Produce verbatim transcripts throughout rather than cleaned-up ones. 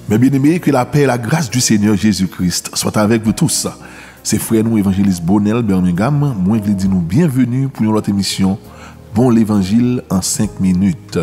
Mes bien-aimés, que la paix et la grâce du Seigneur Jésus-Christ soient avec vous tous. Se frè nou evanjelis Bonel Birmingham, mwen vle di nou byenveni pou yon lòt emisyon Bon Levanjil an senk minit.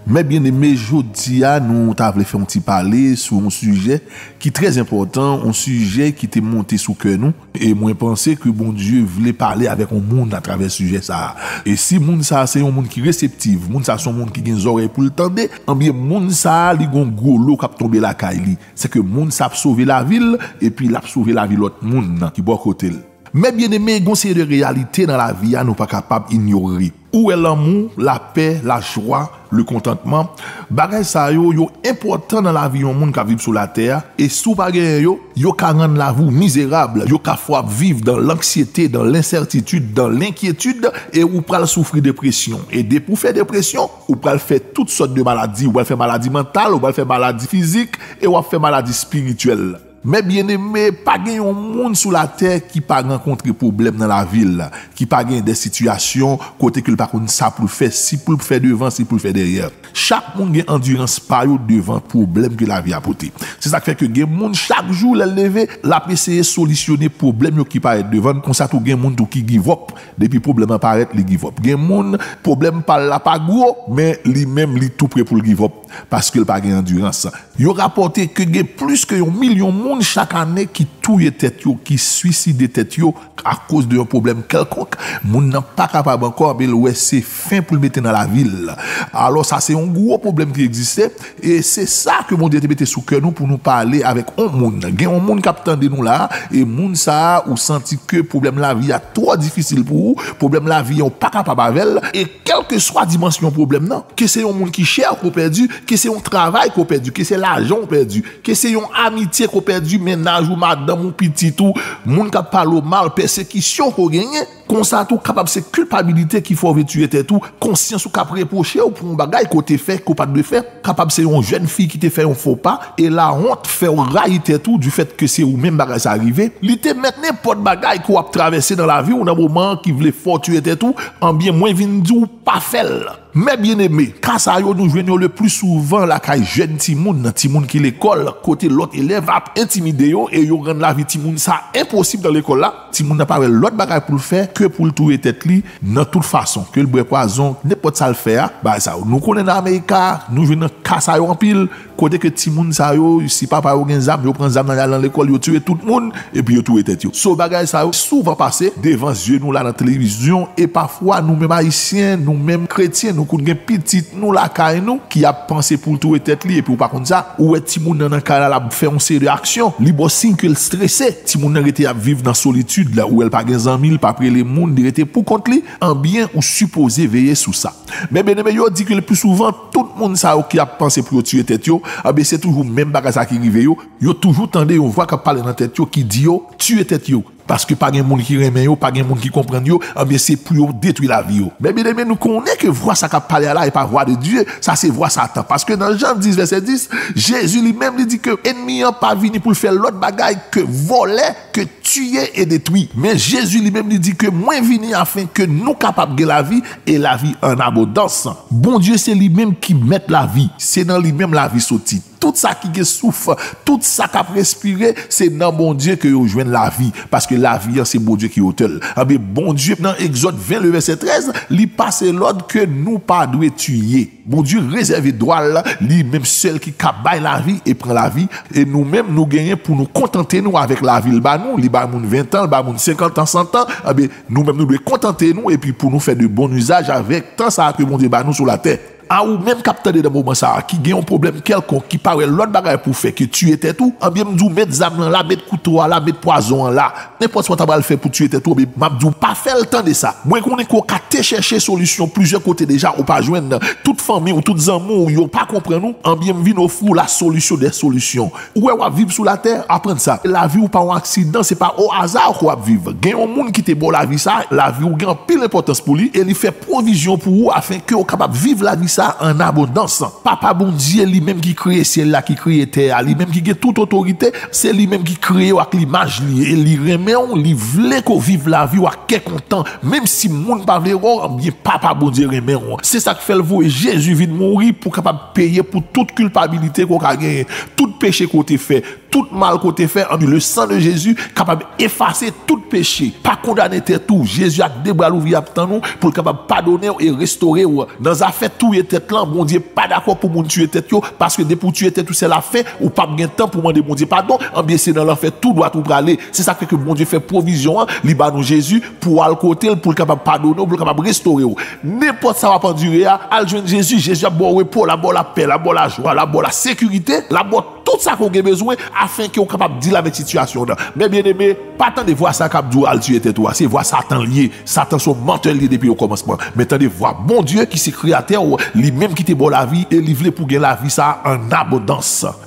Mes bien-aimés, jodi a nou ta vle fè yon ti pale sou yon sijè ki trè enpòtan, yon sijè ki te monte sou kè nou. E mwen panse ke Bondye vle pale avèk yon moun atravè sijè sa a. E si moun sa a se yon moun ki reseptif, moun sa a se yon moun ki gen zòrèy pou l tande, anbyen moun sa a li gon gwo lo k ap tonbe lakay li. Se ke moun sa ap sove lavi l, epi l ap sove lavi lòt moun nan ki bò kote l. Mes bien-aimés, gon seri de reyalite nan lavi a nou pa kapab inyore. Ou wè lanmou, lapè, lajwa, le kontantman, bagay sa yo, yo enpòtan nan lavi yon moun k ap viv sou latè a, e si w pa genyen yo, yo ka rann lavi w mizerab, yo ka fè w ap viv dan lanksyete, dan lensètitid, dan lenkyetid, e ou pral soufri depresyon. E depi w fè depresyon, ou pral fè tout sòt de maladi, ou pral fè maladi mantal, ou pral fè maladi fizik, e w ap fè maladi espirityèl. Mes bien-aimés, pa gen yon moun sou latè ki pa rankontre pwoblèm nan lavi l, ki pa gen de sitiyasyon kote ke l pa konn sa pou l fè, si pou l fè devan, si pou l fè dèyè. Chak moun gen andirans pa yo devan pwoblèm ke lavi a pote. Se sa k fè ke gen moun chak jou lè l leve, l ap eseye solisyone pwoblèm yo ki parèt devan l, konsa tou gen moun tou ki give up. Depi pwoblèm lan parèt, li give up. Gen moun, pwoblèm pa l la pa gwo, men li menm li tou pre pou l give up, paske l pa gen andirans. Yo rapòte ke gen plis ke yon milyon moun chak ane ki touye tèt yo, ki swiside tèt yo akoz de yon pwoblèm kèlkonk. Moun nan pa kapab ankò, men l wè se fen pou l mete nan lavi l. Alò, sa se yon gwo pwoblèm ki egziste, e se sa ke Bondye te mete sou kè nou pou nou pale avèk yon moun. Gen yon moun k ap tande nou la, e moun sa a, ou santi ke pwoblèm lavi a twò difisil pou ou, pwoblèm lavi a ou pa kapab avè l, e kèlkeswa dimansyon pwoblèm nan, ke se yon moun ki chè ke w pèdi, ke se yon travay ke w pèdi, ke se lajan w pèdi, ke se yon amitye ke w pèdi, mennaj ou, madanm ou, pitit ou, moun k ap pale w mal, pèsekisyon ke w genyen, konsa tou kapab se kilpabilite ki fè w vle tiye tèt ou, konsyans ou k ap repwoche w pou yon bagay ke w te fè, ke w pa t dwe fè, kapab se yon jèn fi ki te fè yon fo pa, e lawont fè w rayi tèt ou difèt ke se ou menm bagay sa rive, li te mèt nenpòt bagay ke w ap travèse nan lavi w nan moman an ki vle fè w tiye tèt ou, anbyen mwen vin di w pa fè l. Mes bien-aimés, ka sa yo nou jwenn yo le pli souvan lakay jèn timoun, timoun ki lekòl, kote lòt elèv ap entimide yo e yo rann lavi timoun sa enposib nan lekòl la. Timoun nan pa wè lòt bagay pou l fè ke pou l touye tèt li nan tout fason, ke l bwè pwazon, nenpòt sa l fè a, bagay sa yo. Nou konnen nan Amerika, nou jwenn nan ka sa yo anpil, kote ke timoun sa yo, si papa yo gen zam, yo pran zam nan y al nan lekòl, yo tiye tout moun, epi yo touye tèt yo. So, bagay sa yo souvan pase devan zye nou la nan televizyon, e pafwa nou menm Ayisyen, nou menm kretyen, nou konn gen pitit nou lakay nou ki ap panse pou l touye tèt li, epi ou pa konn sa, ou wè timoun nan nan kay la, l ap fè yon seri de aksyon, li ba w siy ke l strese. Timoun nan rete ap viv nan solitid la, ou wè l pa gen zanmi, l p ap rele moun, li rete pou kont li, anbyen ou sipoze veye sou sa. Men bien-aimés, yo di ke le pli souvan, tout moun sa yo ki ap panse pou yo tiye tèt yo, anbyen se toujou menm bagay sa ki rive yo. Yo toujou tande yon vwa k ap pale nan tèt yo ki di yo tiye tèt yo. Paske pa gen moun ki renmen yo, pa gen moun ki konprann yo, anbyen se pou yo detwi lavi yo. Men bien-aimés, nou konnen ke vwa sa k ap pale a la e pa vwa de Dye, sa se vwa Satan. Paske nan Jan dis vèsè dis, Jezi li menm li di ke ènmi an pa vini pou l fè lòt bagay ke vòlè, ke tiye e detwi. Men Jezi li menm li di ke mwen vini afin ke nou kapab gen lavi e lavi an abondans. Bondye se li menm ki mèt lavi, se nan li menm lavi soti. Tout sa ki gen souf, tout sa k ap respire, se nan Bondye ke yo jwenn lavi, paske lavi an se Bondye ki otè l. Anbyen, Bondye nan Egzòd ven le vèsè trèz, li pase lòd ke nou pa dwe tiye. Bondye rezève dwa l, li menm sèl ki ka bay lavi e pran lavi, e nou menm nou genyen pou nou kontante nou avèk lavi l ba nou, li ba moun ven tan, li ba moun senkant an, san tan, anbyen, nou menm nou dwe kontante nou epi pou nou fè de bon izaj avèk tan sa a ke Bondye ba nou sou latè. A ou menm k ap tande nan moman sa a, ki gen yon pwoblèm kèlkonk, ki pa wè lòt bagay pou fè ke tiye tèt ou, anbyen m di w met zam lan la, met kouto a la, met pwazon an la. Nenpòt sa w ta pral fè pou tiye tèt ou, anbyen m ap di w pa fè l, tande sa. Mwen konnen ke w ka te chèche solisyon plizyè kote deja, ou pa jwenn. Tout fanmi w, tout zanmi w, yo pa konprann ou, anbyen m vin ofri w la solution des solutions. Ou wè w ap viv sou latè, aprann sa. Lavi w pa yon aksidan, se pa o aza ke w ap viv. Gen yon moun ki te ba w lavi sa, lavi w gen anpil enpòtans pou li, e li fè pwovizyon pou ou afin ke w kapab viv lavi sa an abondans. Papa Bondye, li menm ki kreye syèl la, ki kreye tè a, li menm ki gen tout otorite, se li menm ki kreye w ak limaj li, e li renmen w, li vle ke w viv lavi w ak kè kontan, menm si moun pa vle wè w, byen Papa Bondye renmen w. Se sa k fè l voye Jezi vin mouri pou kapab peye pou tout kilpabilite ke w ka genyen, tout peche ke w te fè, tout mal ke w te fè, ann, le sang de Jésus kapab efase tout peche. Pa kondane tèt ou. Jezi ak de bra l ouvri ap tann ou pou l kapab padone w e restore w. Nan zafè touye tèt lan, Bondye pa dakò pou moun tiye tèt yo, paske depi w tiye tèt ou, se lafen, ou p ap gen tan pou mande Bondye padon, anbyen se nan lanfè tou dwat ou prale. Se sa k fè ke Bondye fè pwovizyon an, li ba nou Jezi pou w al kote l, pou l kapab padone w, pou l kapab restore w. Nenpòt sa w ap andire a, al jwenn Jezi, Jezi ap ba w repo, l ap ba w lapè, l ap ba w lajwa, l ap ba w lasekirite, l ap ba w tout sa ke w gen bezwen, afenke w kapab deal avèk sitiyasyon w nan. Men byeneme, pa tande vwa sa k ap di w al tiye tèt ou a, se vwa Satan l ye. Satan se yon mantè l ye depi okòmansman. Men tande vwa Bondye ki se Kreyatè w, li menm ki te ba w lavi e li vle pou w gen lavi sa a an abondans.